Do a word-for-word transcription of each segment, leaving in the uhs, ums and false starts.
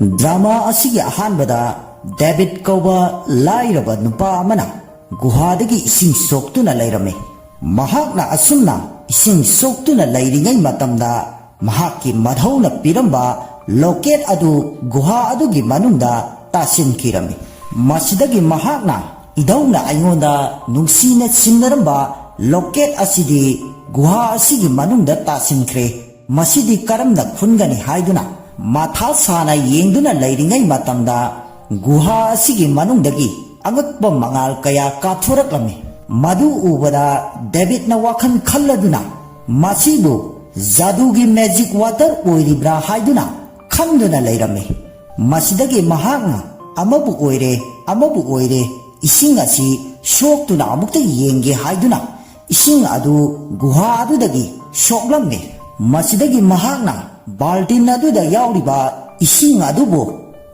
Drama ꯑꯁꯤꯒꯤ ꯑꯍꯥꯟꯕꯗ debit ꯀꯧꯕ ꯂꯥꯏꯔꯕ ꯅꯨꯄꯥ ꯑꯃꯅ ꯒꯨꯍꯥꯗꯒꯤ ꯏꯁꯤꯡ ꯁꯣꯛꯇꯨꯅ ꯂꯩꯔꯝꯃꯤ꯫ ꯃꯍꯥꯛꯅ ꯑꯁꯨꯝꯅ ꯏꯁꯤꯡ ꯁꯣꯛꯇꯨꯅ ꯂꯩꯔꯤꯉꯩ ꯃꯇꯝꯗ ꯃꯍꯥꯛꯀꯤ ꯃꯙꯧꯅ ꯄꯤꯔꯝꯕ ꯂꯣꯀꯦꯠ ꯑꯗꯨ ꯒꯨꯍꯥ ꯑꯗꯨꯒꯤ ꯃꯅꯨꯡꯗ ꯇꯥꯁꯤꯟꯈꯤꯔꯝꯃꯤ꯫ ꯃꯁꯤꯗꯒꯤ ꯃꯍꯥꯛꯅ, "ꯏꯙꯧꯅ ꯑꯩꯉꯣꯟꯗ ꯅꯨꯡꯁꯤꯅ ꯁꯤꯟꯅꯔꯝꯕ ꯂꯣꯀꯦꯠ ꯑꯁꯤꯗꯤ ꯒꯨꯍꯥ ꯑꯁꯤꯒꯤ ꯃꯅꯨꯡꯗ ꯇꯥꯁꯤꯟꯈ꯭ꯔꯦ꯫ ꯃꯁꯤꯗꯤ ꯀꯔꯝꯅ ꯈꯨꯟꯒꯅꯤ?" ꯍꯥꯏꯗꯨꯅ ꯃꯊꯥ ꯁꯥꯅ ꯌꯦꯡꯗꯨꯅ ꯂꯩꯔꯤꯉꯩ ꯃꯇꯝꯗ ꯒꯨꯍꯥ ꯑꯁꯤꯒꯤ ꯃꯅꯨꯡꯗꯒꯤ ꯑꯉꯛꯄ ꯃꯉꯥꯜ ꯀꯌꯥ ꯀꯥꯞꯊꯣꯔꯛꯂꯝꯃꯤ꯫ ꯃꯗꯨ ꯎꯕꯗ ꯗꯦꯕꯤꯠꯅ ꯋꯥꯈꯜ ꯈꯜꯂꯗꯨꯅ, "ꯃꯁꯤꯕꯨ ꯖꯥꯗꯨꯒꯤ ꯃꯦꯖꯤꯛ ꯋꯥꯇꯔ ꯑꯣꯏꯔꯤꯕ꯭ꯔꯥ?" ꯍꯥꯏꯗꯨꯅ ꯈꯟꯗꯨꯅ ꯂꯩꯔꯝꯃꯤ꯫ ꯃꯁꯤꯗꯒꯤ ꯃꯍꯥꯛꯅ, "ꯑꯃꯕꯨ ꯑꯣꯏꯔꯦ, ꯑꯃꯕꯨ ꯑꯣꯏꯔꯦ, ꯏꯁꯤꯡ ꯑꯁꯤ ꯁꯣꯛꯇꯨꯅ ꯑꯃꯨꯛꯇ ꯌꯦꯡꯒꯦ" ꯍꯥꯏꯗꯨꯅ ꯏꯁꯤꯡ ꯑꯗꯨ ꯒꯨꯍꯥ ꯑꯗꯨꯗꯒꯤ ꯁꯣꯛꯂꯝꯃꯤ꯫ ꯃꯁꯤꯗꯒꯤ ꯃꯍꯥꯛꯅ ꯕꯥꯜꯇꯤꯟ ꯑꯗꯨꯗ ꯌꯥꯎꯔꯤꯕ ꯏꯁꯤꯡ ꯑꯗꯨꯕꯨ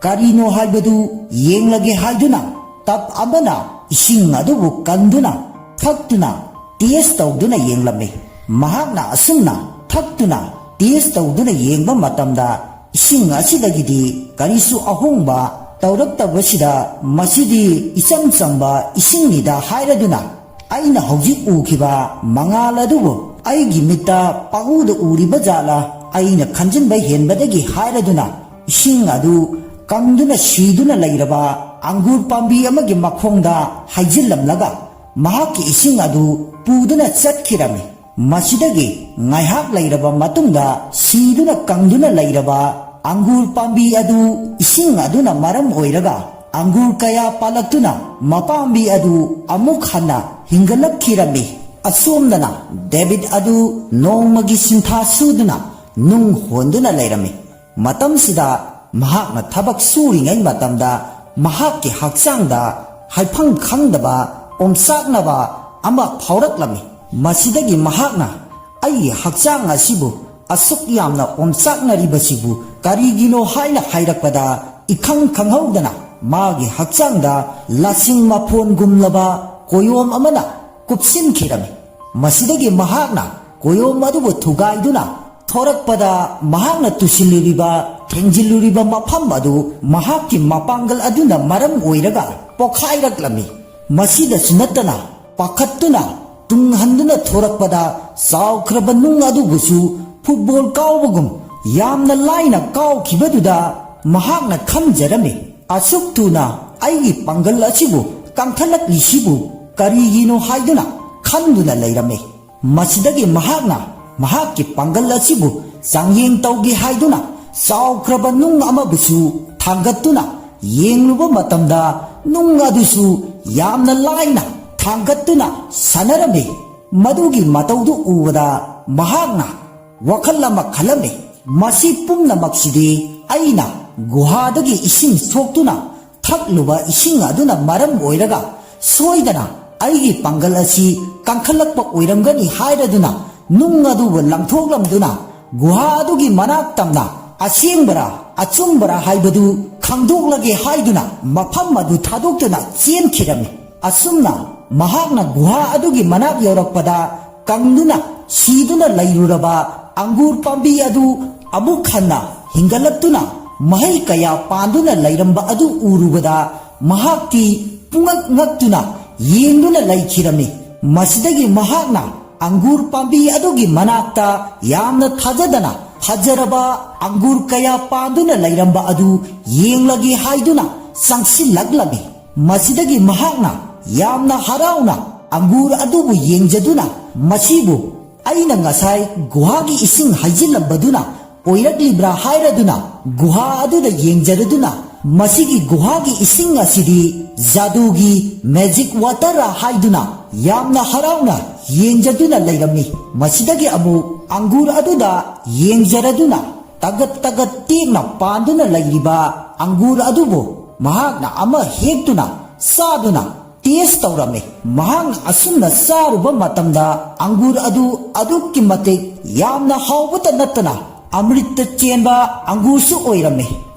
ꯀꯔꯤꯅꯣ ꯍꯥꯏꯕꯗꯨ ꯌꯦꯡꯂꯒꯦ ꯍꯥꯏꯗꯨꯅ ꯇꯞ ꯑꯃꯅ ꯏꯁꯤꯡ ꯑꯗꯨꯕꯨ ꯀꯟꯗꯨꯅ ꯊꯛꯇꯨꯅ ꯇꯦꯁ ꯇꯧꯗꯨꯅ ꯌꯦꯡꯂꯝꯃꯤ꯫ ꯃꯍꯥꯛꯅ ꯑꯁꯨꯝꯅ ꯊꯛꯇꯨꯅ ꯇꯦꯁ ꯇꯧꯗꯨꯅ ꯌꯦꯡꯕ ꯃꯇꯝꯗ ꯏꯁꯤꯡ ꯑꯁꯤꯗꯒꯤꯗꯤ ꯀꯔꯤꯁꯨ ꯑꯍꯣꯡꯕ ꯇꯧꯔꯛꯇꯕꯁꯤꯗ, "ꯃꯁꯤꯗꯤ ꯏꯆꯝ ꯆꯝꯕ ꯏꯁꯤꯡꯅꯤꯗ" ꯍꯥꯏꯔꯗꯨꯅ, "ꯑꯩꯅ ꯍꯧꯖꯤꯛ ꯎꯈꯤꯕ ꯃꯉꯥꯜ ꯑꯗꯨꯕꯨ ꯑꯩꯒꯤ ꯃꯤꯠꯇ ꯄꯪꯎꯗ ꯎꯔꯤꯕ ꯖꯥꯠꯂꯥ?" ꯑꯩꯅ ꯈꯟꯖꯤꯟꯕ ꯍꯦꯟꯕꯗꯒꯤ ꯍꯥꯏꯔꯗꯨꯅ ꯏꯁꯤꯡ ꯑꯗꯨ ꯀꯪꯗꯨꯅ ꯁꯤꯗꯨꯅ ꯂꯩꯔꯕ ꯑꯪꯒꯨꯔ ꯄꯥꯝꯕꯤ ꯑꯃꯒꯤ ꯃꯈꯣꯡꯗ ꯍꯩꯖꯤꯜꯂꯝꯂꯒ ꯃꯍꯥꯛꯀꯤ ꯏꯁꯤꯡ ꯑꯗꯨ ꯄꯨꯗꯨꯅ ꯆꯠꯈꯤꯔꯝꯃꯤ꯫ ꯃꯁꯤꯗꯒꯤ ꯉꯥꯏꯍꯥꯛ ꯂꯩꯔꯕ ꯃꯇꯨꯡꯗ ꯁꯤꯗꯨꯅ ꯀꯪꯗꯨꯅ ꯂꯩꯔꯕ ꯑꯪꯒꯨꯔ ꯄꯥꯝꯕꯤ ꯑꯗꯨ ꯏꯁꯤꯡ ꯑꯗꯨꯅ ꯃꯔꯝ ꯑꯣꯏꯔꯒ ꯑꯪꯒꯨꯔ ꯀꯌꯥ ꯄꯥꯜꯂꯛꯇꯨꯅ ꯃꯄꯥꯝꯕꯤ ꯑꯗꯨ ꯑꯃꯨꯛ ꯍꯟꯅ ꯍꯤꯡꯒꯠꯂꯛꯈꯤꯔꯝꯃꯤ꯫ ꯑꯁꯣꯝꯗꯅ ꯗꯦꯕꯤꯠ ꯑꯗꯨ ꯅꯣꯡꯃꯒꯤ ꯁꯤꯟꯊꯥ ꯁꯨꯗꯨꯅ ꯅꯨꯡ ꯍꯣꯟꯗꯨꯅ ꯂꯩꯔꯝꯃꯤ꯫ ꯃꯇꯝꯁꯤꯗ ꯃꯍꯥꯛꯅ ꯊꯕꯛ ꯁꯨꯔꯤꯉꯩ ꯃꯇꯝꯗ ꯃꯍꯥꯛꯀꯤ ꯍꯛꯆꯥꯡꯗ ꯍꯥꯏꯐꯝ ꯈꯪꯗꯕ ꯑꯣꯝꯆꯥꯛꯅꯕ ꯑꯃ ꯐꯥꯎꯔꯛꯂꯝꯃꯤ꯫ ꯃꯁꯤꯗꯒꯤ ꯃꯍꯥꯛꯅ, "ꯑꯩꯒꯤ ꯍꯛꯆꯥꯡ ꯑꯁꯤꯕꯨ ꯑꯁꯨꯛ ꯌꯥꯝꯅ ꯑꯣꯝꯆꯥꯛꯅꯔꯤꯕꯁꯤꯕꯨ ꯀꯔꯤꯒꯤꯅꯣ?" ꯍꯥꯏꯅ ꯍꯥꯏꯔꯛꯄꯗ, ꯏꯈꯪ ꯈꯪꯍꯧꯗꯅ ꯃꯥꯒꯤ ꯍꯛꯆꯥꯡꯗ ꯂꯁꯤꯡ ꯃꯐꯣꯟꯒꯨꯝꯂꯕ ꯀꯣꯌꯣꯝ ꯑꯃꯅ ꯀꯨꯞꯁꯤꯟꯈꯤꯔꯝꯃꯤ꯫ ꯃꯁꯤꯗꯒꯤ ꯃꯍꯥꯛꯅ ꯀꯣꯌꯣꯝ ꯑꯗꯨꯕꯨ ꯊꯨꯒꯥꯏꯗꯨꯅ ꯊꯣꯔꯛꯄꯗ ꯃꯍꯥꯛꯅ ꯇꯨꯁꯤꯜꯂꯨꯔꯤꯕ, ꯊꯦꯡꯖꯤꯜꯂꯨꯔꯤꯕ ꯃꯐꯝ ꯑꯗꯨ ꯃꯍꯥꯛꯀꯤ ꯃꯄꯥꯡꯒꯜ ꯑꯗꯨꯅ ꯃꯔꯝ ꯑꯣꯏꯔꯒ ꯄꯣꯈꯥꯏꯔꯛꯂꯝꯃꯤ꯫ ꯃꯁꯤꯗꯁꯨ ꯅꯠꯇꯅ, ꯄꯥꯈꯠꯇꯨꯅ ꯇꯨꯡ ꯍꯟꯗꯨꯅ ꯊꯣꯔꯛꯄꯗ ꯆꯥꯎꯈ꯭ꯔꯕ ꯅꯨꯡ ꯑꯗꯨꯕꯨꯁꯨ ꯐꯨꯠꯕꯣꯜ ꯀꯥꯎꯕꯒꯨꯝ ꯌꯥꯝꯅ ꯂꯥꯏꯅ ꯀꯥꯎꯈꯤꯕꯗꯨꯗ ꯃꯍꯥꯛꯅ ꯈꯟꯖꯔꯝꯃꯤ, "ꯑꯁꯨꯛ ꯊꯨꯅ ꯑꯩꯒꯤ ꯄꯥꯡꯒꯜ ꯑꯁꯤꯕꯨ ꯀꯟꯈꯠꯂꯛꯂꯤꯁꯤꯕꯨ ꯀꯔꯤꯒꯤꯅꯣ?" ꯍꯥꯏꯗꯨꯅ ꯈꯟꯗꯨꯅ ꯂꯩꯔꯝꯃꯤ꯫ ꯃꯁꯤꯗꯒꯤ ꯃꯍꯥꯛꯅ ꯃꯍꯥꯛꯀꯤ ꯄꯥꯡꯒꯜ ꯑꯁꯤꯕꯨ ꯆꯥꯡꯌꯦꯡ ꯇꯧꯒꯦ ꯍꯥꯏꯗꯨꯅ ꯆꯥꯎꯈ꯭ꯔꯕ ꯅꯨꯡ ꯑꯃꯕꯨꯁꯨ ꯊꯥꯡꯒꯠꯇꯨꯅ ꯌꯦꯡꯂꯨꯕ ꯃꯇꯝꯗ, ꯅꯨꯡ ꯑꯗꯨꯁꯨ ꯌꯥꯝꯅ ꯂꯥꯏꯅ ꯊꯥꯡꯒꯠꯇꯨꯅ ꯁꯥꯟꯅꯔꯝꯃꯤ꯫ ꯃꯗꯨꯒꯤ ꯃꯇꯧꯗꯨ ꯎꯕꯗ ꯃꯍꯥꯛꯅ ꯋꯥꯈꯜ ꯑꯃ ꯈꯜꯂꯝꯃꯤ, "ꯃꯁꯤ ꯄꯨꯝꯅꯃꯛꯁꯤꯗꯤ ꯑꯩꯅ ꯒꯨꯍꯥꯗꯒꯤ ꯏꯁꯤꯡ ꯁꯣꯛꯇꯨꯅ ꯊꯛꯂꯨꯕ ꯏꯁꯤꯡ ꯑꯗꯨꯅ ꯃꯔꯝ ꯑꯣꯏꯔꯒ ꯁꯣꯏꯗꯅ ꯑꯩꯒꯤ ꯄꯥꯡꯒꯜ ꯑꯁꯤ ꯀꯟꯈꯠꯂꯛꯄ ꯑꯣꯏꯔꯝꯒꯅꯤ" ꯍꯥꯏꯔꯗꯨꯅ, ꯅꯨꯡ ꯑꯗꯨꯕꯨ ꯂꯪꯊꯣꯛꯂꯝꯗꯨꯅ, ꯒꯨꯍꯥ ꯑꯗꯨꯒꯤ ꯃꯅꯥꯛ ꯇꯝꯅ ꯑꯁꯦꯡꯕꯔꯥ ꯑꯆꯨꯝꯕꯔꯥ ꯍꯥꯏꯕꯗꯨ ꯈꯪꯗꯣꯛꯂꯒꯦ ꯍꯥꯏꯗꯨꯅ ꯃꯐꯝ ꯑꯗꯨ ꯊꯥꯗꯣꯛꯇꯨꯅ ꯆꯦꯟꯈꯤꯔꯝꯃꯤ꯫ ꯑꯁꯨꯝꯅ ꯃꯍꯥꯛꯅ ꯒꯨꯍꯥ ꯑꯗꯨꯒꯤ ꯃꯅꯥꯛ ꯌꯧꯔꯛꯄꯗ, ꯀꯪꯗꯨꯅ ꯁꯤꯗꯨꯅ ꯂꯩꯔꯨꯔꯕ ꯑꯪꯒꯨꯔ ꯄꯥꯝꯕꯤ ꯑꯗꯨ ꯑꯃꯨꯛ ꯍꯟꯅ ꯍꯤꯡꯒꯠꯂꯛꯇꯨꯅ ꯃꯍꯩ ꯀꯌꯥ ꯄꯥꯟꯗꯨꯅ ꯂꯩꯔꯝꯕ ꯑꯗꯨ ꯎꯔꯨꯕꯗ, ꯃꯍꯥꯛꯇꯤ ꯄꯨꯡꯉꯛ ꯉꯛꯇꯨꯅ ꯌꯦꯡꯗꯨꯅ ꯂꯩꯈꯤꯔꯝꯃꯤ꯫ ꯃꯁꯤꯗꯒꯤ ꯃꯍꯥꯛꯅ ꯑꯪꯒꯨꯔ ꯄꯥꯝꯕꯤ ꯑꯗꯨꯒꯤ ꯃꯅꯥꯛꯇ ꯌꯥꯝꯅ ꯊꯥꯖꯗꯅ ꯐꯖꯔꯕ ꯑꯪꯒꯨꯔ ꯀꯌꯥ ꯄꯥꯟꯗꯨꯅ ꯂꯩꯔꯝꯕ ꯑꯗꯨ ꯌꯦꯡꯂꯒꯦ ꯍꯥꯏꯗꯨꯅ ꯆꯪꯁꯤꯜꯂꯛꯂꯝꯃꯤ꯫ ꯃꯁꯤꯗꯒꯤ ꯃꯍꯥꯛꯅ ꯌꯥꯝꯅ ꯍꯔꯥꯎꯅ ꯑꯪꯒꯨꯔ ꯑꯗꯨꯕꯨ ꯌꯦꯡꯖꯗꯨꯅ, "ꯃꯁꯤꯕꯨ ꯑꯩꯅ ꯉꯁꯥꯏ ꯒꯨꯍꯥꯒꯤ ꯏꯁꯤꯡ ꯍꯩꯖꯤꯜꯂꯝꯕꯗꯨꯅ ꯑꯣꯏꯔꯛꯂꯤꯕ꯭ꯔꯥ?" ꯍꯥꯏꯔꯗꯨꯅ ꯒꯨꯍꯥ ꯑꯗꯨꯗ ꯌꯦꯡꯖꯔꯗꯨꯅ, "ꯃꯁꯤꯒꯤ ꯒꯨꯍꯥꯒꯤ ꯏꯁꯤꯡ ꯑꯁꯤꯗꯤ ꯖꯥꯗꯨꯒꯤ magic water ꯔꯥ?" ꯍꯥꯏꯗꯨꯅ ꯌꯥꯝꯅ ꯍꯔꯥꯎꯅ ꯌꯦꯡꯖꯗꯨꯅ ꯂꯩꯔꯝꯃꯤ꯫ ꯃꯁꯤꯗꯒꯤ ꯑꯃꯨꯛ ꯑꯪꯒꯨꯔ ꯑꯗꯨꯗ ꯌꯦꯡꯖꯔꯗꯨꯅ, ꯇꯒꯠ ꯇꯒꯠ ꯇꯦꯛꯅ ꯄꯥꯟꯗꯨꯅ ꯂꯩꯔꯤꯕ ꯑꯪꯒꯨꯔ ꯑꯗꯨꯕꯨ ꯃꯍꯥꯛꯅ ꯑꯃ ꯍꯦꯛꯇꯨꯅ ꯆꯥꯗꯨꯅ ꯇꯦꯁ ꯇꯧꯔꯝꯃꯤ꯫ ꯃꯍꯥꯛꯅ ꯑꯁꯨꯝꯅ ꯆꯥꯔꯨꯕ ꯃꯇꯝꯗ, ꯑꯪꯒꯨꯔ ꯑꯗꯨ ꯑꯗꯨꯛꯀꯤ ꯃꯇꯤꯛ ꯌꯥꯝꯅ ꯍꯥꯎꯕꯇ ꯅꯠꯇꯅ ꯑꯃ꯭ꯔꯤꯠꯇ ꯆꯦꯟꯕ ꯑꯪꯒꯨꯔꯁꯨ ꯑꯣꯏꯔꯝꯃꯤ꯫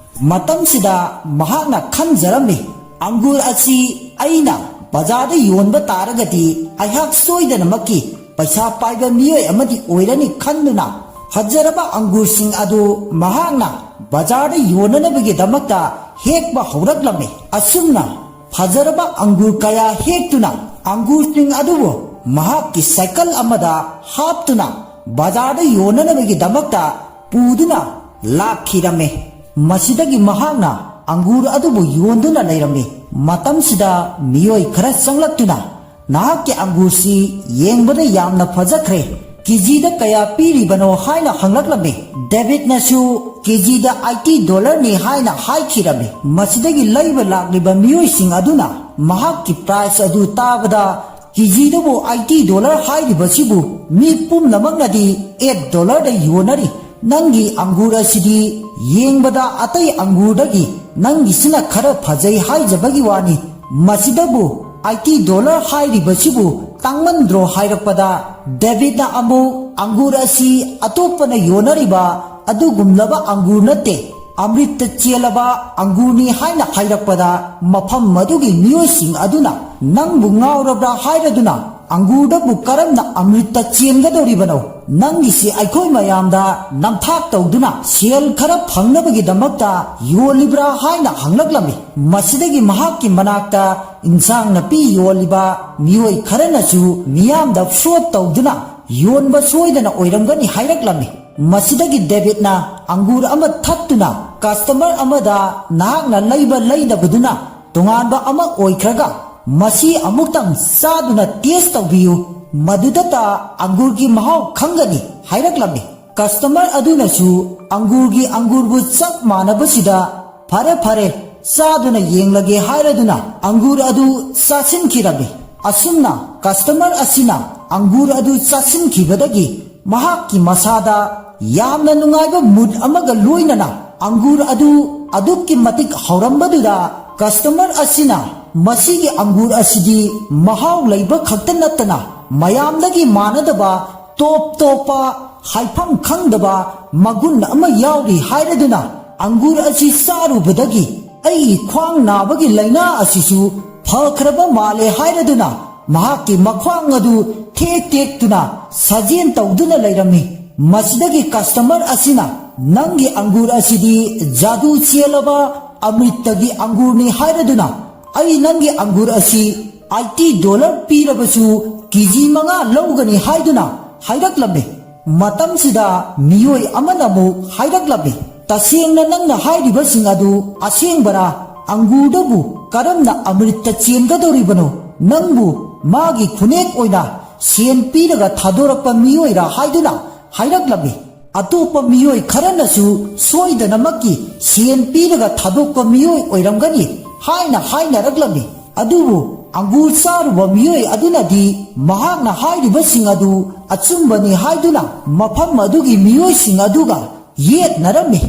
ꯃꯇꯝꯁꯤꯗ ꯃꯍꯥꯛꯅ ꯈꯟꯖꯔꯝꯃꯤ, "ꯑꯪꯒꯨꯔ ꯑꯁꯤ ꯑꯩꯅ ꯕꯖꯥꯔꯗ ꯌꯣꯟꯕ ꯇꯥꯔꯒꯗꯤ, ꯑꯩꯍꯥꯛ ꯁꯣꯏꯗꯅꯃꯛꯀꯤ ꯄꯩꯁꯥ ꯄꯥꯏꯕ ꯃꯤꯑꯣꯏ ꯑꯃꯗꯤ ꯑꯣꯏꯔꯅꯤ" ꯈꯟꯗꯨꯅ, ꯐꯖꯔꯕ ꯑꯪꯒꯨꯔꯁꯤꯡ ꯑꯗꯨ ꯃꯍꯥꯛꯅ ꯕꯖꯥꯔꯗ ꯌꯣꯟꯅꯅꯕꯒꯤꯗꯃꯛꯇ ꯍꯦꯛꯄ ꯍꯧꯔꯛꯂꯝꯃꯤ꯫ ꯑꯁꯨꯝꯅ ꯐꯖꯔꯕ ꯑꯪꯒꯨꯔ ꯀꯌꯥ ꯍꯦꯛꯇꯨꯅ, ꯑꯪꯒꯨꯔꯁꯤꯡ ꯑꯗꯨꯕꯨ ꯃꯍꯥꯛꯀꯤ ꯁꯥꯏꯀꯜ ꯑꯃꯗ ꯍꯥꯞꯇꯨꯅ ꯕꯖꯥꯔꯗ ꯌꯣꯟꯅꯅꯕꯒꯤꯗꯃꯛꯇ ꯄꯨꯗꯨꯅ ꯂꯥꯛꯈꯤꯔꯝꯃꯤ꯫ ꯃꯁꯤꯗꯒꯤ ꯃꯍꯥꯛꯅ ꯑꯪꯒꯨꯔ ꯑꯗꯨꯕꯨ ꯌꯣꯟꯗꯨꯅ ꯂꯩꯔꯝꯃꯤ꯫ ꯃꯇꯝꯁꯤꯗ ꯃꯤꯑꯣꯏ ꯈꯔ ꯆꯪꯂꯛꯇꯨꯅ, "ꯅꯍꯥꯛꯀꯤ ꯑꯪꯒꯨꯔꯁꯤ ꯌꯦꯡꯕꯗ ꯌꯥꯝꯅ ꯐꯖꯈ꯭ꯔꯦ, ꯀꯦꯖꯤꯗ ꯀꯌꯥ ꯄꯤꯔꯤꯕꯅꯣ?" ꯍꯥꯏꯅ ꯍꯪꯂꯛꯂꯝꯃꯤ꯫ ꯗꯦꯕꯤꯠꯅꯁꯨ ꯀꯦꯖꯤꯗ ꯑꯩꯠꯇꯤ ꯗꯣꯂꯔꯅꯤ ꯍꯥꯏꯅ ꯍꯥꯏꯈꯤꯔꯝꯃꯤ꯫ ꯃꯁꯤꯗꯒꯤ ꯂꯩꯕ ꯂꯥꯛꯂꯤꯕ ꯃꯤꯑꯣꯏꯁꯤꯡ ꯑꯗꯨꯅ ꯃꯍꯥꯛꯀꯤ ꯄ꯭ꯔꯥꯏꯁ ꯑꯗꯨ ꯇꯥꯕꯗ, "ꯀꯦꯖꯤꯗꯕꯨ ꯑꯩꯠꯇꯤ ꯗꯣꯂꯔ ꯍꯥꯏꯔꯤꯕꯁꯤꯕꯨ ꯃꯤ ꯄꯨꯝꯅꯃꯛꯅꯗꯤ ꯑꯩꯠ ꯗꯣꯂꯔꯗ ꯌꯣꯟꯅꯔꯤ꯫ ꯅꯪꯒꯤ ꯑꯪꯒꯨꯔ ꯑꯁꯤꯗꯤ ꯌꯦꯡꯕꯗ ꯑꯇꯩ ꯑꯪꯒꯨꯔꯗꯒꯤ ꯅꯪꯒꯤꯁꯤꯅ ꯈꯔ ꯐꯖꯩ ꯍꯥꯏꯖꯕꯒꯤ ꯋꯥꯅꯤ꯫ ꯃꯁꯤꯗꯕꯨ ꯑꯩꯠꯇꯤ ꯗꯣꯂꯔ ꯍꯥꯏꯔꯤꯕꯁꯤꯕꯨ ꯇꯥꯡꯃꯟꯗ꯭ꯔꯣ?" ꯍꯥꯏꯔꯛꯄꯗ, ꯗꯦꯕꯤꯠꯅ ꯑꯃꯨꯛ ꯑꯪꯒꯨꯔ ꯑꯁꯤ ꯑꯇꯣꯞꯄꯅ ꯌꯣꯟꯅꯔꯤꯕ ꯑꯗꯨꯒꯨꯝꯂꯕ ꯑꯪꯒꯨꯔ ꯅꯠꯇꯦ, ꯑꯃ꯭ꯔꯤꯠꯇ ꯆꯦꯜꯂꯕ ꯑꯪꯒꯨꯔꯅꯤ ꯍꯥꯏꯅ ꯍꯥꯏꯔꯛꯄꯗ, ꯃꯐꯝ ꯑꯗꯨꯒꯤ ꯃꯤꯑꯣꯏꯁꯤꯡ ꯑꯗꯨꯅ, "ꯅꯪꯕꯨ ꯉꯥꯎꯔꯕ꯭ꯔꯥ ꯍꯥꯏꯔꯗꯨꯅ, ꯑꯪꯒꯨꯔꯗꯕꯨ ꯀꯔꯝꯅ ꯑꯃ꯭ꯔꯤꯠꯇ ꯆꯦꯟꯒꯗꯧꯔꯤꯕꯅꯣ? ꯅꯪꯒꯤꯁꯤ ꯑꯩꯈꯣꯏ ꯃꯌꯥꯝꯗ ꯅꯝꯊꯥꯛ ꯇꯧꯗꯨꯅ ꯁꯦꯜ ꯈꯔ ꯐꯪꯅꯕꯒꯤꯗꯃꯛꯇ ꯌꯣꯜꯂꯤꯕ꯭ꯔꯥ?" ꯍꯥꯏꯅ ꯍꯪꯂꯛꯂꯝꯃꯤ꯫ ꯃꯁꯤꯗꯒꯤ ꯃꯍꯥꯛꯀꯤ ꯃꯅꯥꯛꯇ ꯏꯟꯁꯥꯡ ꯅꯥꯄꯤ ꯌꯣꯜꯂꯤꯕ ꯃꯤꯑꯣꯏ ꯈꯔꯅꯁꯨ ꯃꯤꯌꯥꯝꯗ ꯐ꯭ꯔꯣꯗ ꯇꯧꯗꯨꯅ ꯌꯣꯟꯕ ꯁꯣꯏꯗꯅ ꯑꯣꯏꯔꯝꯒꯅꯤ ꯍꯥꯏꯔꯛꯂꯝꯃꯤ꯫ ꯃꯁꯤꯗꯒꯤ ꯗꯦꯕꯤꯠꯅ ꯑꯪꯒꯨꯔ ꯑꯃ ꯊꯠꯇꯨꯅ, ꯀꯁꯇꯃꯔ ꯑꯃꯗ, "ꯅꯍꯥꯛꯅ ꯂꯩꯕ ꯂꯩꯗꯕꯗꯨꯅ ꯇꯣꯉꯥꯟꯕ ꯑꯃ ꯑꯣꯏꯈ꯭ꯔꯒ, ꯃꯁꯤ ꯑꯃꯨꯛꯇꯪ ꯆꯥꯗꯨꯅ ꯇꯦꯁ ꯇꯧꯕꯤꯌꯨ, ꯃꯗꯨꯗꯇ ꯑꯪꯒꯨꯔꯒꯤ ꯃꯍꯥꯎ ꯈꯪꯒꯅꯤ" ꯍꯥꯏꯔꯛꯂꯝꯃꯤ꯫ ꯀꯁꯇꯃꯔ ꯑꯗꯨꯅꯁꯨ ꯑꯪꯒꯨꯔꯒꯤ ꯑꯪꯒꯨꯔꯕꯨ ꯆꯞ ꯃꯥꯟꯅꯕꯁꯤꯗ, "ꯐꯔꯦ, ꯐꯔꯦ, ꯆꯥꯗꯨꯅ ꯌꯦꯡꯂꯒꯦ" ꯍꯥꯏꯔꯗꯨꯅ ꯑꯪꯒꯨꯔ ꯑꯗꯨ ꯆꯥꯁꯤꯟꯈꯤꯔꯝꯃꯤ꯫ ꯑꯁꯨꯝꯅ ꯀꯁꯇꯃꯔ ꯑꯁꯤꯅ ꯑꯪꯒꯨꯔ ꯑꯗꯨ ꯆꯥꯁꯤꯟꯈꯤꯕꯗꯒꯤ ꯃꯍꯥꯛꯀꯤ ꯃꯁꯥꯗ ꯌꯥꯝꯅ ꯅꯨꯡꯉꯥꯏꯕ ꯃꯨꯗ ꯑꯃꯒ ꯂꯣꯏꯅꯅ ꯑꯪꯒꯨꯔ ꯑꯗꯨ ꯑꯗꯨꯛꯀꯤ ꯃꯇꯤꯛ ꯍꯥꯎꯔꯝꯕꯗꯨꯗ, ꯀꯁꯇꯃꯔ ꯑꯁꯤꯅ ꯃꯁꯤꯒꯤ ꯑꯪꯒꯨꯔ ꯑꯁꯤꯗꯤ ꯃꯍꯥꯎ ꯂꯩꯕ ꯈꯛꯇ ꯅꯠꯇꯅ ꯃꯌꯥꯝꯗꯒꯤ ꯃꯥꯟꯅꯗꯕ ꯇꯣꯞ ꯇꯣꯞꯄ ꯍꯥꯏꯐꯝ ꯈꯪꯗꯕ ꯃꯒꯨꯟ ꯑꯃ ꯌꯥꯎꯔꯤ ꯍꯥꯏꯔꯗꯨꯅ, ꯑꯪꯒꯨꯔ ꯑꯁꯤ ꯆꯥꯔꯨꯕꯗꯒꯤ ꯑꯩꯒꯤ ꯈ꯭ꯋꯥꯡ ꯅꯥꯕꯒꯤ ꯂꯥꯏꯅꯥ ꯑꯁꯤꯁꯨ ꯐꯈ꯭ꯔꯕ ꯃꯥꯜꯂꯦ ꯍꯥꯏꯔꯗꯨꯅ, ꯃꯍꯥꯛꯀꯤ ꯃꯈ꯭ꯋꯥꯡ ꯑꯗꯨ ꯊꯦꯛ ꯊꯦꯛꯇꯨꯅ ꯁꯥꯖꯦꯜ ꯇꯧꯗꯨꯅ ꯂꯩꯔꯝꯃꯤ꯫ ꯃꯁꯤꯗꯒꯤ ꯀꯁꯇꯃꯔ ꯑꯁꯤꯅ, "ꯅꯪꯒꯤ ꯑꯪꯒꯨꯔ ꯑꯁꯤꯗꯤ ꯖꯥꯗꯨ ꯆꯦꯜꯂꯕ ꯑꯃ꯭ꯔꯤꯠꯇꯒꯤ ꯑꯪꯒꯨꯔꯅꯤ" ꯍꯥꯏꯔꯗꯨꯅ, "ꯑꯩ ꯅꯪꯒꯤ ꯑꯪꯒꯨꯔ ꯑꯁꯤ ꯑꯥꯏꯇꯤ ꯗꯣꯂꯔ ꯄꯤꯔꯕꯁꯨ ꯀꯦꯖꯤ ꯃꯉꯥ ꯂꯧꯒꯅꯤ" ꯍꯥꯏꯗꯨꯅ ꯍꯥꯏꯔꯛꯂꯝꯃꯤ꯫ ꯃꯇꯝꯁꯤꯗ ꯃꯤꯑꯣꯏ ꯑꯃꯅ ꯑꯃꯨꯛ ꯍꯥꯏꯔꯛꯂꯝꯃꯤ, "ꯇꯁꯦꯡꯅ ꯅꯪꯅ ꯍꯥꯏꯔꯤꯕꯁꯤꯡ ꯑꯗꯨ ꯑꯁꯦꯡꯕꯔꯥ? ꯑꯪꯒꯨꯔꯗꯕꯨ ꯀꯔꯝꯅ ꯑꯃ꯭ꯔꯤꯠꯇ ꯆꯦꯟꯒꯗꯧꯔꯤꯕꯅꯣ? ꯅꯪꯕꯨ ꯃꯥꯒꯤ ꯈꯨꯅꯦꯛ ꯑꯣꯏꯅ ꯁꯦꯟ ꯄꯤꯔꯒ ꯊꯥꯗꯣꯔꯛꯄ ꯃꯤꯑꯣꯏꯔꯥ?" ꯍꯥꯏꯗꯨꯅ ꯍꯥꯏꯔꯛꯂꯝꯃꯤ꯫ ꯑꯇꯣꯞꯄ ꯃꯤꯑꯣꯏ ꯈꯔꯅꯁꯨ ꯁꯣꯏꯗꯅꯃꯛꯀꯤ ꯁꯦꯟ ꯄꯤꯔꯒ ꯊꯥꯗꯣꯛꯄ ꯃꯤꯑꯣꯏ ꯑꯣꯏꯔꯝꯒꯅꯤ ꯍꯥꯏꯅ ꯍꯥꯏꯅꯔꯛꯂꯝꯃꯤ꯫ ꯑꯗꯨꯕꯨ ꯑꯪꯒꯨꯔ ꯆꯥꯔꯨꯕ ꯃꯤꯑꯣꯏ ꯑꯗꯨꯅꯗꯤ ꯃꯍꯥꯛꯅ ꯍꯥꯏꯔꯤꯕꯁꯤꯡ ꯑꯗꯨ ꯑꯆꯨꯝꯕꯅꯤ ꯍꯥꯏꯗꯨꯅ ꯃꯐꯝ ꯑꯗꯨꯒꯤ ꯃꯤꯑꯣꯏꯁꯤꯡ ꯑꯗꯨꯒ ꯌꯦꯠꯅꯔꯝꯃꯤ꯫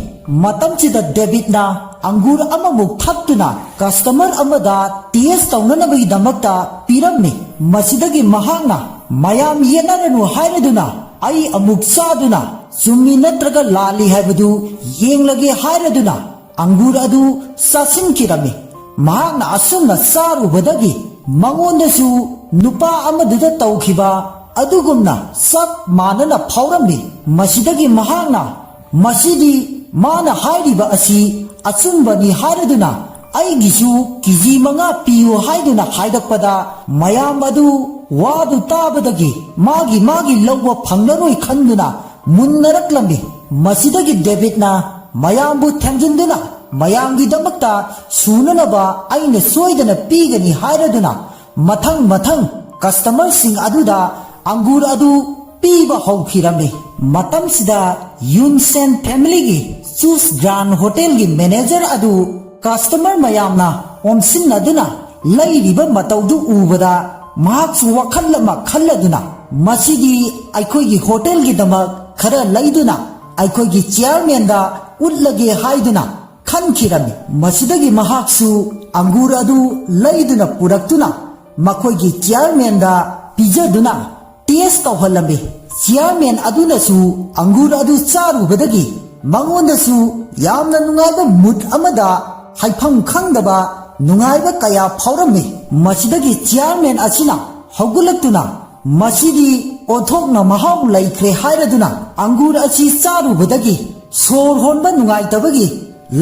ꯃꯇꯝꯁꯤꯗ ꯗꯦꯕꯤꯠꯅ ꯑꯪꯒꯨꯔ ꯑꯃꯃꯨꯛ ꯊꯛꯇꯨꯅ ꯀꯁꯇꯃꯔ ꯑꯃꯗ ꯇꯦꯁ ꯇꯧꯅꯅꯕꯒꯤꯗꯃꯛꯇ ꯄꯤꯔꯝꯃꯤ꯫ ꯃꯁꯤꯗꯒꯤ ꯃꯍꯥꯛꯅ, "ꯃꯌꯥꯝ ꯌꯦꯠꯅꯔꯅꯨ" ꯍꯥꯏꯔꯗꯨꯅ, "ꯑꯩ ꯑꯃꯨꯛ ꯆꯥꯗꯨꯅ ꯆꯨꯝꯃꯤ ꯅꯠꯇ꯭ꯔꯒ ꯂꯥꯜꯂꯤ ꯍꯥꯏꯕꯗꯨ ꯌꯦꯡꯂꯒꯦ" ꯍꯥꯏꯔꯗꯨꯅ ꯑꯪꯒꯨꯔ ꯑꯗꯨ ꯆꯥꯁꯤꯟꯈꯤꯔꯝꯃꯤ꯫ ꯃꯍꯥꯛꯅ ꯑꯁꯨꯝꯅ ꯆꯥꯔꯨꯕꯗꯒꯤ ꯃꯉꯣꯟꯗꯁꯨ ꯅꯨꯄꯥ ꯑꯃꯗꯨꯗ ꯇꯧꯈꯤꯕ ꯑꯗꯨꯒꯨꯝꯅ ꯆꯞ ꯃꯥꯟꯅꯅ ꯐꯥꯎꯔꯝꯃꯤ꯫ ꯃꯁꯤꯗꯒꯤ ꯃꯍꯥꯛꯅ, "ꯃꯁꯤꯗꯤ ꯃꯥꯅ ꯍꯥꯏꯔꯤꯕ ꯑꯁꯤ ꯑꯆꯨꯝꯕꯅꯤ" ꯍꯥꯏꯔꯗꯨꯅ, "ꯑꯩꯒꯤꯁꯨ ꯀꯦꯖꯤ ꯃꯉꯥ ꯄꯤꯌꯨ" ꯍꯥꯏꯗꯨꯅ ꯍꯥꯏꯔꯛꯄꯗ, ꯃꯌꯥꯝ ꯑꯗꯨ ꯋꯥꯗꯨ ꯇꯥꯕꯗꯒꯤ ꯃꯥꯒꯤ ꯃꯥꯒꯤ ꯂꯧꯕ ꯐꯪꯂꯔꯣꯏ ꯈꯟꯗꯨꯅ ꯃꯨꯟꯅꯔꯛꯂꯝꯃꯤ꯫ ꯃꯁꯤꯗꯒꯤ ꯗꯦꯕꯤꯠꯅ ꯃꯌꯥꯝꯕꯨ ꯊꯦꯝꯖꯤꯟꯗꯨꯅ, "ꯃꯌꯥꯝꯒꯤꯗꯃꯛꯇ ꯁꯨꯅꯅꯕ ꯑꯩꯅ ꯁꯣꯏꯗꯅ ꯄꯤꯒꯅꯤ" ꯍꯥꯏꯔꯗꯨꯅ ꯃꯊꯪ ꯃꯊꯪ ꯀꯁꯇꯃꯔꯁꯤꯡ ꯑꯗꯨꯗ ꯑꯪꯒꯨꯔ ꯑꯗꯨ ꯄꯤꯕ ꯍꯧꯈꯤꯔꯝꯃꯤ꯫ ꯃꯇꯝꯁꯤꯗ ꯌꯨꯟꯁꯦꯟ ꯐꯦꯃꯤꯂꯤꯒꯤ ꯆꯨꯁ ꯒ꯭ꯔꯥꯟ ꯍꯣꯇꯦꯜꯒꯤ ꯃꯦꯅꯦꯖꯔ ꯑꯗꯨ ꯀꯁꯇꯃꯔ ꯃꯌꯥꯝꯅ ꯑꯣꯝꯁꯤꯟꯅꯗꯨꯅ ꯂꯩꯔꯤꯕ ꯃꯇꯧꯗꯨ ꯎꯕꯗ ꯃꯍꯥꯛꯁꯨ ꯋꯥꯈꯜ ꯑꯃ ꯈꯜꯂꯗꯨꯅ, "ꯃꯁꯤꯗꯤ ꯑꯩꯈꯣꯏꯒꯤ ꯍꯣꯇꯦꯜꯒꯤꯗꯃꯛ ꯈꯔ ꯂꯩꯗꯨꯅ ꯑꯩꯈꯣꯏꯒꯤ ꯆꯤꯌꯥꯔꯃꯦꯟꯗ ꯎꯠꯂꯒꯦ" ꯍꯥꯏꯗꯨꯅ ꯈꯟꯈꯤꯔꯝꯃꯤ꯫ ꯃꯁꯤꯗꯒꯤ ꯃꯍꯥꯛꯁꯨ ꯑꯪꯒꯨꯔ ꯑꯗꯨ ꯂꯩꯗꯨꯅ ꯄꯨꯔꯛꯇꯨꯅ ꯃꯈꯣꯏꯒꯤ ꯆꯤꯌꯥꯔꯃꯦꯟꯗ ꯄꯤꯖꯗꯨꯅ ꯇꯦꯁ ꯇꯧꯍꯜꯂꯝꯃꯤ꯫ ꯆꯤꯌꯥꯔꯃꯦꯟ ꯑꯗꯨꯅꯁꯨ ꯑꯪꯒꯨꯔ ꯑꯗꯨ ꯆꯥꯔꯨꯕꯗꯒꯤ ꯃꯉꯣꯟꯗꯁꯨ ꯌꯥꯝꯅ ꯅꯨꯡꯉꯥꯏꯕ ꯃꯨꯗ ꯑꯃꯗ ꯍꯥꯏꯐꯝ ꯈꯪꯗꯕ ꯅꯨꯡꯉꯥꯏꯕ ꯀꯌꯥ ꯐꯥꯎꯔꯝꯃꯤ꯫ ꯃꯁꯤꯗꯒꯤ ꯆꯤꯌꯥꯔꯃꯦꯟ ꯑꯁꯤꯅ ꯍꯧꯒꯠꯂꯛꯇꯨꯅ, "ꯃꯁꯤꯗꯤ ꯑꯣꯟꯊꯣꯛꯅ ꯃꯍꯥꯎ ꯂꯩꯈ꯭ꯔꯦ ꯍꯥꯏꯔꯗꯨꯅ ꯑꯪꯒꯨꯔ ꯑꯁꯤ ꯆꯥꯔꯨꯕꯗꯒꯤ ꯁꯣꯔ ꯍꯣꯟꯕ ꯅꯨꯡꯉꯥꯏꯇꯕꯒꯤ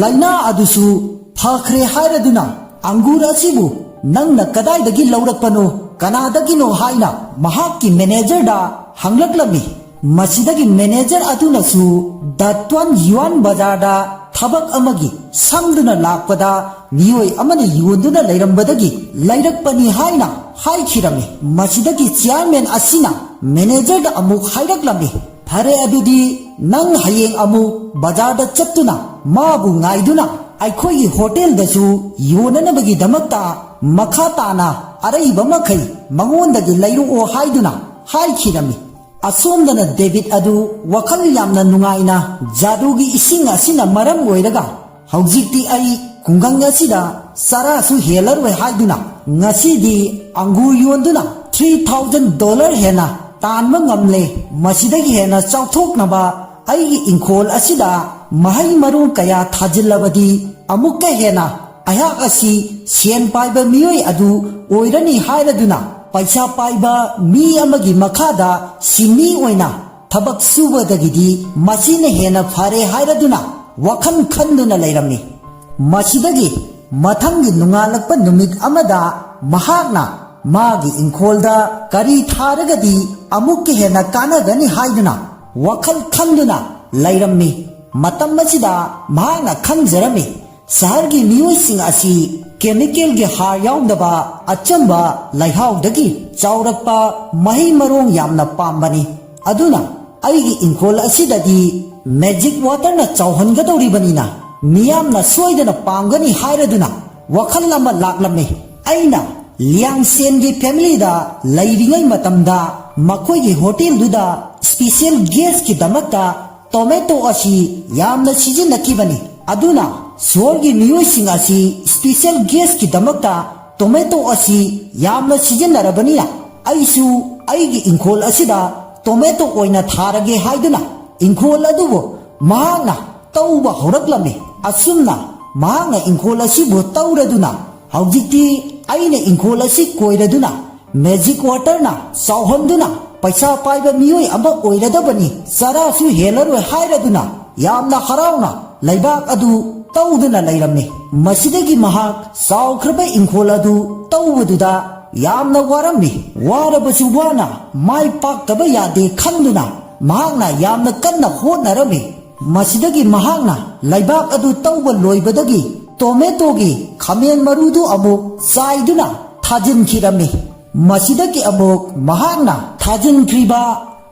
ꯂꯥꯏꯅꯥ ꯑꯗꯨꯁꯨ ꯐꯈ꯭ꯔꯦ ꯍꯥꯏꯔꯗꯨꯅ ꯑꯪꯒꯨꯔ ꯑꯁꯤꯕꯨ ꯅꯪꯅ ꯀꯗꯥꯏꯗꯒꯤ ꯂꯧꯔꯛꯄꯅꯣ, ꯀꯅꯥꯗꯒꯤꯅꯣ ꯍꯥꯏꯅ ꯃꯍꯥꯛꯀꯤ ꯃꯦꯅꯦꯖꯔꯗ ꯍꯪꯂꯛꯂꯝꯃꯤ꯫ ꯃꯁꯤꯗꯒꯤ ꯃꯦꯅꯦꯖꯔ ꯑꯗꯨꯅꯁꯨ ꯗꯥꯇ꯭ꯋꯥꯟ ꯌꯨꯋꯥꯟ ꯕꯖꯥꯔꯗ ꯊꯕꯛ ꯑꯃꯒꯤ ꯁꯪꯗꯨꯅ ꯂꯥꯛꯄꯗ ꯃꯤꯑꯣꯏ ꯑꯃꯅ ꯌꯣꯟꯗꯨꯅ ꯂꯩꯔꯝꯕꯗꯒꯤ ꯂꯩꯔꯛꯄꯅꯤ ꯍꯥꯏꯅ ꯍꯥꯏꯈꯤꯔꯝꯃꯤ꯫ ꯃꯁꯤꯗꯒꯤ ꯆꯤꯌꯥꯔꯃꯦꯟ ꯑꯁꯤꯅ ꯃꯦꯅꯦꯖꯔꯗ ꯑꯃꯨꯛ ꯍꯥꯏꯔꯛꯂꯝꯃꯤ, "ꯐꯔꯦ, ꯑꯗꯨꯗꯤ ꯅꯪ ꯍꯌꯦꯡ ꯑꯃꯨꯛ ꯕꯖꯥꯔꯗ ꯆꯠꯇꯨꯅ ꯃꯥꯕꯨ ꯉꯥꯏꯗꯨꯅ ꯑꯩꯈꯣꯏꯒꯤ ꯍꯣꯇꯦꯜꯗꯁꯨ ꯌꯣꯟꯅꯅꯕꯒꯤꯗꯃꯛꯇ ꯃꯈꯥ ꯇꯥꯅ ꯑꯔꯩꯕ ꯃꯈꯩ ꯃꯉꯣꯟꯗꯒꯤ ꯂꯩꯔꯛꯑꯣ" ꯍꯥꯏꯗꯨꯅ ꯍꯥꯏꯈꯤꯔꯝꯃꯤ꯫ ꯑꯁꯣꯝꯗꯅ ꯗꯦꯕꯤꯠ ꯑꯗꯨ ꯋꯥꯈꯜ ꯌꯥꯝꯅ ꯅꯨꯡꯉꯥꯏꯅ ꯖꯥꯗꯨꯒꯤ ꯏꯁꯤꯡ ꯑꯁꯤꯅ ꯃꯔꯝ ꯑꯣꯏꯔꯒ ꯍꯧꯖꯤꯛꯇꯤ ꯑꯩ ꯈꯨꯡꯒꯪ ꯑꯁꯤꯗ ꯆꯔꯥꯁꯨ ꯍꯦꯜꯂꯔꯣꯏ ꯍꯥꯏꯗꯨꯅ ꯉꯁꯤꯗꯤ ꯑꯪꯒꯨꯔ ꯌꯣꯟꯗꯨꯅ ꯊ꯭ꯔꯤ ꯊꯥꯎꯖꯟ ꯗꯣꯂꯔ ꯍꯦꯟꯅ ꯇꯥꯟꯕ ꯉꯝꯂꯦ꯫ ꯃꯁꯤꯗꯒꯤ ꯍꯦꯟꯅ ꯆꯥꯎꯊꯣꯛꯅꯕ ꯑꯩꯒꯤ ꯏꯪꯈꯣꯜ ꯑꯁꯤꯗ ꯃꯍꯩ ꯃꯔꯣꯡ ꯀꯌꯥ ꯊꯥꯖꯤꯜꯂꯕꯗꯤ ꯑꯃꯨꯛꯀ ꯍꯦꯟꯅ ꯑꯩꯍꯥꯛ ꯑꯁꯤ ꯁꯦꯟ ꯄꯥꯏꯕ ꯃꯤꯑꯣꯏ ꯑꯗꯨ ꯑꯣꯏꯔꯅꯤ ꯍꯥꯏꯔꯗꯨꯅ ꯄꯩꯁꯥ ꯄꯥꯏꯕ ꯃꯤ ꯑꯃꯒꯤ ꯃꯈꯥꯗ ꯁꯤꯟꯃꯤ ꯑꯣꯏꯅ ꯊꯕꯛ ꯁꯨꯕꯗꯒꯤꯗꯤ ꯃꯁꯤꯅ ꯍꯦꯟꯅ ꯐꯔꯦ ꯍꯥꯏꯔꯗꯨꯅ ꯋꯥꯈꯜ ꯈꯟꯗꯨꯅ ꯂꯩꯔꯝꯃꯤ꯫ ꯃꯁꯤꯗꯒꯤ ꯃꯊꯪꯒꯤ ꯅꯣꯡꯉꯥꯜꯂꯛꯄ ꯅꯨꯃꯤꯠ ꯑꯃꯗ ꯃꯍꯥꯛꯅ ꯃꯥꯒꯤ ꯏꯪꯈꯣꯜꯗ ꯀꯔꯤ ꯊꯥꯔꯒꯗꯤ ꯑꯃꯨꯛꯀ ꯍꯦꯟꯅ ꯀꯥꯟꯅꯒꯅꯤ ꯍꯥꯏꯗꯨꯅ ꯋꯥꯈꯜ ꯈꯟꯗꯨꯅ ꯂꯩꯔꯝꯃꯤ꯫ ꯃꯇꯝ ꯑꯁꯤꯗ ꯃꯍꯥꯛꯅ ꯈꯟꯖꯔꯝꯃꯤ, ꯁꯍꯔꯒꯤ ꯃꯤꯑꯣꯏꯁꯤꯡ ꯑꯁꯤ ꯀꯦꯃꯤꯀꯦꯜꯒꯤ ꯍꯥꯔ ꯌꯥꯎꯗꯕ ꯑꯆꯝꯕ ꯂꯩꯍꯥꯎꯗꯒꯤ ꯆꯥꯎꯔꯛꯄ ꯃꯍꯩ ꯃꯔꯣꯡ ꯌꯥꯝꯅ ꯄꯥꯝꯕꯅꯤ꯫ ꯑꯗꯨꯅ ꯑꯩꯒꯤ ꯏꯪꯈꯣꯜ ꯑꯁꯤꯗꯗꯤ ꯃꯦꯖꯤꯛ ꯋꯥꯇꯔꯅ ꯆꯥꯎꯍꯟꯒꯗꯧꯔꯤꯕꯅꯤꯅ ꯃꯤꯌꯥꯝꯅ ꯁꯣꯏꯗꯅ ꯄꯥꯝꯒꯅꯤ ꯍꯥꯏꯔꯗꯨꯅ ꯋꯥꯈꯜ ꯑꯃ ꯂꯥꯛꯂꯝꯃꯤ꯫ ꯑꯩꯅ ꯂꯤꯌꯥꯡꯁꯦꯟꯒꯤ ꯐꯦꯃꯤꯂꯤꯗ ꯂꯩꯔꯤꯉꯩ ꯃꯇꯝꯗ ꯃꯈꯣꯏꯒꯤ ꯍꯣꯇꯦꯜꯗꯨꯗ ꯁ꯭ꯄꯤꯁꯦꯜ ꯒꯦꯁꯀꯤꯗꯃꯛꯇ ꯇꯣꯃꯦꯇꯣ ꯑꯁꯤ ꯌꯥꯝꯅ ꯁꯤꯖꯤꯟꯅꯈꯤꯕꯅꯤ꯫ ꯑꯗꯨꯅ ꯁꯣꯍꯣꯔꯒꯤ ꯃꯤꯑꯣꯏꯁꯤꯡ ꯑꯁꯤ ꯁ꯭ꯄꯤꯁꯦꯜ ꯒꯦꯁꯀꯤꯗꯃꯛꯇ ꯇꯣꯃꯦꯇꯣ ꯑꯁꯤ ꯌꯥꯝꯅ ꯁꯤꯖꯤꯟꯅꯔꯕꯅꯤꯅ ꯑꯩꯁꯨ ꯑꯩꯒꯤ ꯏꯪꯈꯣꯜ ꯑꯁꯤꯗ ꯇꯣꯃꯦꯇꯣ ꯑꯣꯏꯅ ꯊꯥꯔꯒꯦ ꯍꯥꯏꯗꯨꯅ ꯏꯪꯈꯣꯜ ꯑꯗꯨꯕꯨ ꯃꯍꯥꯛꯅ ꯇꯧꯕ ꯍꯧꯔꯛꯂꯝꯃꯤ꯫ ꯑꯁꯨꯝꯅ ꯃꯍꯥꯛꯅ ꯏꯪꯈꯣꯜ ꯑꯁꯤꯕꯨ ꯇꯧꯔꯗꯨꯅ ꯍꯧꯖꯤꯛꯇꯤ ꯑꯩꯅ ꯏꯪꯈꯣꯜ ꯑꯁꯤ ꯀꯣꯏꯔꯗꯨꯅ ꯃꯦꯖꯤꯛ ꯋꯥꯇꯔꯅ ꯆꯥꯎꯍꯟꯗꯨꯅ ꯄꯩꯁꯥ ꯄꯥꯏꯕ ꯃꯤꯑꯣꯏ ꯑꯃ ꯑꯣꯏꯔꯗꯕꯅꯤ, ꯆꯔꯥꯁꯨ ꯍꯦꯜꯂꯔꯣꯏ ꯍꯥꯏꯔꯗꯨꯅ ꯌꯥꯝꯅ ꯍꯔꯥꯎꯅ ꯂꯩꯕꯥꯛ ꯑꯗꯨ ꯇꯧꯗꯨꯅ ꯂꯩꯔꯝꯃꯤ꯫ ꯃꯁꯤꯗꯒꯤ ꯃꯍꯥꯛ ꯆꯥꯎꯈ꯭ꯔꯕ ꯏꯪꯈꯣꯜ ꯑꯗꯨ ꯇꯧꯕꯗꯨꯗ ꯌꯥꯝꯅ ꯋꯥꯔꯝꯃꯤ꯫ ꯋꯥꯔꯕꯁꯨ ꯋꯥꯅ ꯃꯥꯏ ꯄꯥꯛꯇꯕ ꯌꯥꯗꯦ ꯈꯟꯗꯨꯅ ꯃꯍꯥꯛꯅ ꯌꯥꯝꯅ ꯀꯟꯅ ꯍꯣꯠꯅꯔꯝꯃꯤ꯫ ꯃꯁꯤꯗꯒꯤ ꯃꯍꯥꯛꯅ ꯂꯩꯕꯥꯛ ꯑꯗꯨ ꯇꯧꯕ ꯂꯣꯏꯕꯗꯒꯤ ꯇꯣꯃꯦꯇꯣꯒꯤ ꯈꯥꯃꯦꯟ ꯃꯔꯨꯗꯨ ꯑꯃꯨꯛ ꯆꯥꯏꯗꯨꯅ ꯊꯥꯖꯤꯟꯈꯤꯔꯝꯃꯤ꯫ ꯃꯁꯤꯗꯒꯤ ꯑꯃꯨꯛ ꯃꯍꯥꯛꯅ ꯊꯥꯖꯤꯟꯈ꯭ꯔꯤꯕ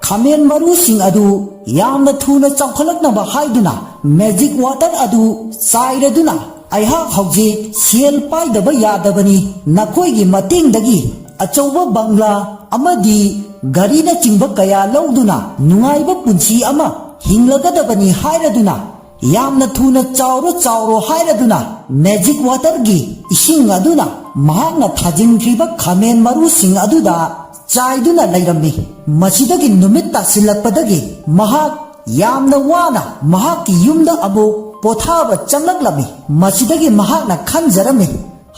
ꯈꯥꯃꯦꯟ ꯃꯔꯨꯁꯤꯡ ꯑꯗꯨ ꯌꯥꯝꯅ ꯊꯨꯅ ꯆꯥꯎꯈꯠꯂꯛꯅꯕ ꯍꯥꯏꯗꯨꯅ ꯃꯦꯖꯤꯛ ꯋꯥꯇꯔ ꯑꯗꯨ ꯆꯥꯏꯔꯗꯨꯅ, "ꯑꯩꯍꯥꯛ ꯍꯧꯖꯤꯛ ꯁꯦꯜ ꯄꯥꯏꯗꯕ ꯌꯥꯗꯕꯅꯤ, ꯅꯈꯣꯏꯒꯤ ꯃꯇꯦꯡꯗꯒꯤ ꯑꯆꯧꯕ ꯕꯪꯒ꯭ꯂꯥ ꯑꯃꯗꯤ ꯒꯥꯔꯤꯅꯆꯤꯡꯕ ꯀꯌꯥ ꯂꯧꯗꯨꯅ ꯅꯨꯡꯉꯥꯏꯕ ꯄꯨꯟꯁꯤ ꯑꯃ ꯍꯤꯡꯂꯒꯗꯕꯅꯤ" ꯍꯥꯏꯔꯗꯨꯅ, ꯌꯥꯝꯅ ꯊꯨꯅ ꯆꯥꯎꯔꯣ ꯆꯥꯎꯔꯣ ꯍꯥꯏꯔꯗꯨꯅ ꯃꯦꯖꯤꯛ ꯋꯥꯇꯔꯒꯤ ꯏꯁꯤꯡ ꯑꯗꯨꯅ ꯃꯍꯥꯛꯅ ꯊꯥꯖꯤꯟꯈ꯭ꯔꯤꯕ ꯈꯥꯃꯦꯟ ꯃꯔꯨꯁꯤꯡ ꯑꯗꯨꯗ ꯆꯥꯏꯗꯨꯅ ꯂꯩꯔꯝꯃꯤ꯫ ꯃꯁꯤꯗꯒꯤ ꯅꯨꯃꯤꯠ ꯇꯥꯁꯤꯜꯂꯛꯄꯗꯒꯤ ꯃꯍꯥꯛ ꯌꯥꯝꯅ ꯋꯥꯅ ꯃꯍꯥꯛꯀꯤ ꯌꯨꯝꯗ ꯑꯃꯨꯛ ꯄꯣꯊꯥꯕ ꯆꯪꯂꯛꯂꯝꯃꯤ꯫ ꯃꯁꯤꯗꯒꯤ ꯃꯍꯥꯛꯅ ꯈꯟꯖꯔꯝꯃꯤ,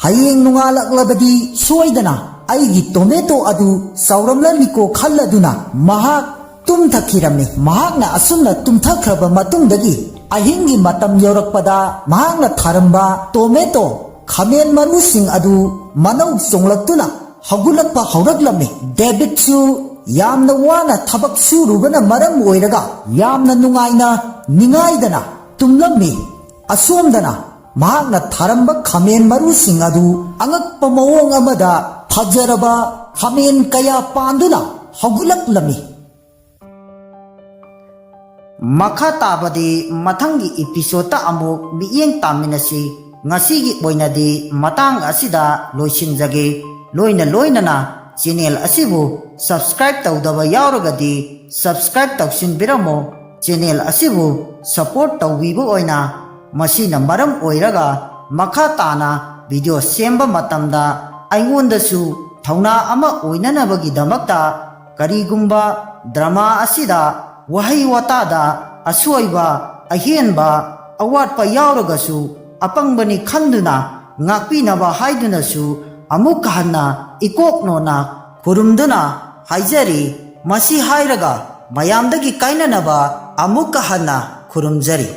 "ꯍꯌꯦꯡ ꯅꯣꯡꯉꯥꯜꯂꯛꯂꯕꯗꯤ ꯁꯣꯏꯗꯅ ꯑꯩꯒꯤ ꯇꯣꯃꯦꯇꯣ ꯑꯗꯨ ꯆꯥꯎꯔꯝꯂꯅꯤꯀꯣ" ꯈꯜꯂꯗꯨꯅ ꯃꯍꯥꯛ ꯇꯨꯝꯊꯈꯤꯔꯝꯃꯤ꯫ ꯃꯍꯥꯛꯅ ꯑꯁꯨꯝꯅ ꯇꯨꯝꯊꯈ꯭ꯔꯕ ꯃꯇꯨꯡꯗꯒꯤ ꯑꯍꯤꯡꯒꯤ ꯃꯇꯝ ꯌꯧꯔꯛꯄꯗ ꯃꯍꯥꯛꯅ ꯊꯥꯔꯝꯕ ꯇꯣꯃꯦꯇꯣ ꯈꯥꯃꯦꯟ ꯃꯔꯨꯁꯤꯡ ꯑꯗꯨ ꯃꯅꯧ ꯆꯣꯡꯂꯛꯇꯨꯅ ꯍꯧꯒꯠꯂꯛꯄ ꯍꯧꯔꯛꯂꯝꯃꯤ꯫ ꯗꯦꯕꯤꯠꯁꯨ ꯌꯥꯝꯅ ꯋꯥꯅ ꯊꯕꯛ ꯁꯨꯔꯨꯕꯅ ꯃꯔꯝ ꯑꯣꯏꯔꯒ ꯌꯥꯝꯅ ꯅꯨꯡꯉꯥꯏꯅ ꯅꯤꯡꯉꯥꯏꯗꯅ ꯇꯨꯝꯂꯝꯃꯤ꯫ ꯑꯁꯣꯝꯗꯅ ꯃꯍꯥꯛꯅ ꯊꯥꯔꯝꯕ ꯈꯥꯃꯦꯟ ꯃꯔꯨꯁꯤꯡ ꯑꯗꯨ ꯑꯉꯛꯄ ꯃꯑꯣꯡ ꯑꯃꯗ ꯐꯖꯔꯕ ꯈꯥꯃꯦꯟ ꯀꯌꯥ ꯄꯥꯟꯗꯨꯅ ꯍꯧꯒꯠꯂꯛꯂꯝꯃꯤ꯫ ꯃꯈꯥ ꯇꯥꯕꯗꯤ ꯃꯊꯪꯒꯤ ꯏꯄꯤꯁꯣꯗꯇ ꯑꯃꯨꯛ ꯃꯤꯠꯌꯦꯡ ꯇꯥꯃꯤꯟꯅꯁꯤ꯫ ꯉꯁꯤꯒꯤ ꯑꯣꯏꯅꯗꯤ ꯃꯇꯥꯡ ꯑꯁꯤꯗ ꯂꯣꯏꯁꯤꯟꯖꯒꯦ꯫ ꯂꯣꯏꯅ ꯂꯣꯏꯅꯅ ꯆꯦꯅꯦꯜ ꯑꯁꯤꯕꯨ ꯁꯕꯁꯀ꯭ꯔꯥꯏꯕ ꯇꯧꯗꯕ ꯌꯥꯎꯔꯒꯗꯤ ꯁꯕꯁꯀ꯭ꯔꯥꯏꯕ ꯇꯧꯁꯤꯟꯕꯤꯔꯝꯃꯣ꯫ ꯆꯦꯅꯦꯜ ꯑꯁꯤꯕꯨ ꯁꯄꯣꯔꯠ ꯇꯧꯕꯤꯕ ꯑꯣꯏꯅ꯫ ꯃꯁꯤꯅ ꯃꯔꯝ ꯑꯣꯏꯔꯒ ꯃꯈꯥ ꯇꯥꯅ ꯚꯤꯗꯤꯑꯣ ꯁꯦꯝꯕ ꯃꯇꯝꯗ ꯑꯩꯉꯣꯟꯗꯁꯨ ꯊꯧꯅꯥ ꯑꯃ ꯑꯣꯏꯅꯅꯕꯒꯤꯗꯃꯛꯇ, ꯀꯔꯤꯒꯨꯝꯕ ꯗ꯭ꯔꯃꯥ ꯑꯁꯤꯗ ꯋꯥꯍꯩ ꯋꯥꯇꯥꯗ ꯑꯁꯣꯏꯕ, ꯑꯍꯦꯟꯕ, ꯑꯋꯥꯠꯄ ꯌꯥꯎꯔꯒꯁꯨ ꯑꯄꯪꯕꯅꯤ ꯈꯟꯗꯨꯅ ꯉꯥꯛꯄꯤꯅꯕ ꯍꯥꯏꯗꯨꯅꯁꯨ ꯑꯃꯨꯛ ꯍꯟꯅ ꯏꯀꯣꯛ ꯅꯣꯟꯅ ꯈꯨꯔꯨꯝꯗꯨꯅ ꯍꯥꯏꯖꯔꯤ꯫ ꯃꯁꯤ ꯍꯥꯏꯔꯒ ꯃꯌꯥꯝꯗꯒꯤ ꯀꯥꯏꯅꯅꯕ ꯑꯃꯨꯛꯀ ꯍꯟꯅ ꯈꯨꯔꯨꯝꯖꯔꯤ꯫